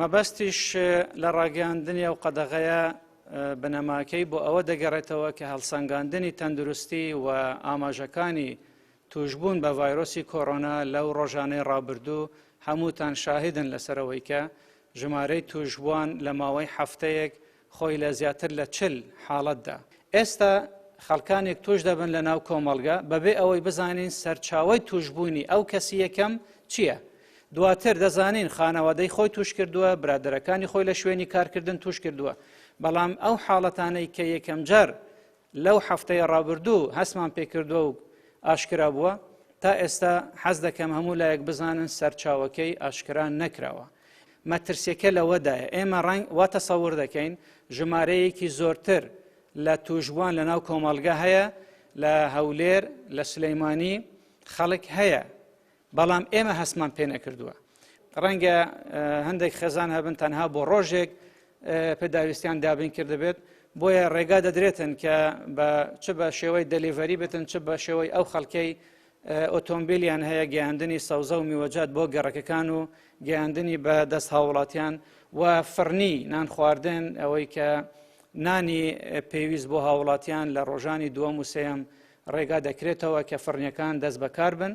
مەبەستیش لە ڕاگەیاندنی ئەو قەدەغەیە بنەماکەی بۆ ئەوە دەگەڕێتەوە کە هەڵسەنگاندنی تەندروستی و ئاماژەکانی توشبوون بە ڤایرۆسی کۆرۆنا لەو ڕۆژانەی ڕابردوو هەمووتان شاهیدن لەسەرەوەی کە ژمارەی توشبووان لە ماوەی هەفتەیەک خۆی لە زیاتر لە 40 حاڵەتدا. ئێستا خەڵکانێک توش دەبن لە ناو کۆمەڵگە بەبێ ئەوەی بزانین سەرچاوەی توشبوونی ئەو کەسی یەکەم چییە. دواتر دەزانین خانەوادەی خۆی توش کردووە، برادەرەکانی خۆی لە شوێنی کارکردن توش کردووە. بەڵام ئەو حاڵەتانەی کە یەکەمجار لەو هەفتەیە ڕابردوو هەستمان پێکردووە و ئاشکرا بووە، تا ئێستا حەز دەکەم هەموو لایەک بزانن سەرچاوەکەی ئاشکرا نەکراوە. مەترسیەکە لەوەدایە ئێمە ڕەنگ وا تەسەور دەکەین ژمارەیەکی زۆرتر لە توشبووان لە ناو کۆمەڵگە هەیە، لە هەولێر، لە سلەیمانی خەڵک هەیە، بەڵام ئێمە هەستمان پێ نەکردووە. ڕەنگە هەندێک خێزان هەبن تەنها بۆ ڕۆژێک پێداویستیان دابین کردبێت، بۆیە ڕێگا دەدرێتن کە بە چ بە شێوەی دەلیڤەری بێتن چ بە شێوەی ئەو خەڵکەی ئۆتۆمبیلیان هەیە گەیاندنی سەوزە و میوەجات بۆ گەڕەکەکان و گەیاندنی بە دەست هاوڵاتیان و فڕنی نان خواردن ئەوەی کە نانی پێویست بۆ هاوڵاتیان لە ڕۆژانی دووەم و سێیەم ڕێگا دەکرێتەوە کە فڕنیەکان دەست بەکار بن.